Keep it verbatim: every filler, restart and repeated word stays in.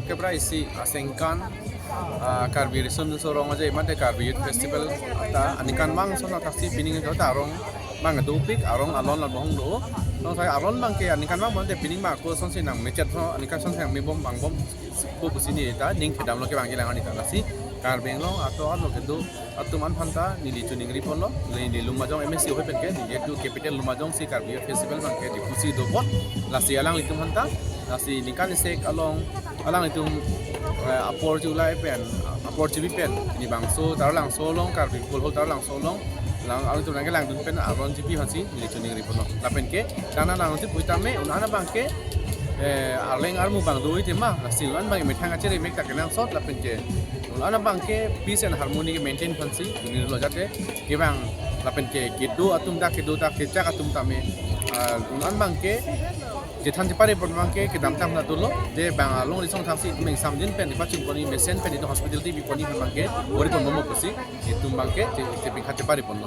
Kepra isi asengkan, ah, Karbi Riso Nimso Rong Aje mate Karbi Youth Festival ta aningkanvang ason athaksi pining ta arong abang dopik, arong alon labong do. Song sai arong abangke aningkanvang mate pining ma ko song si nangmechet ho, aningkan song si nangmebom vangbom ko pusi neli ta ning thedamlo kevang kelang arni ta. Lasi Karbi Anglong ato alo kedo atum aphan ta neli choningri ponlo, neli Lumbajong M A C ahoi pen ke, neli tu capital Lumbajong si Karbi Festival abangke Diphu si dopon, lasi alanglitum aphan ta, lasi ningkan isi along, alanglitum, eh, apor chulai pen, apor chibi pen, neli bangso Taralangso along, Karbi Hall Hall Taralangso along, lang, alanglitum nangkelangdun pen aron chibi aphansi neli choningri ponlo. Lapen ke, tana nangsi puitame, un-an abangke, eh, arleng armu abang do ite ma, lasi un-an abang methang achere mek ta kenangsot, lapen ke, un-an abangke peace and harmony ke maintain aphansi, unirlo jate, kevang, lapen ke, kedo atum ta, kedo ta, kechak atum tame, ah, un-an abangke, chethan chepare pon abangke, kedamtang na dolo, je bang alongri asong thaksi, itum ingsamjin pen, ipachun pon, imesen pen, itum hospitality bipon, itum abangke, bor-i ponbom pusi, itum abangke, che, chepikha chepare ponlo.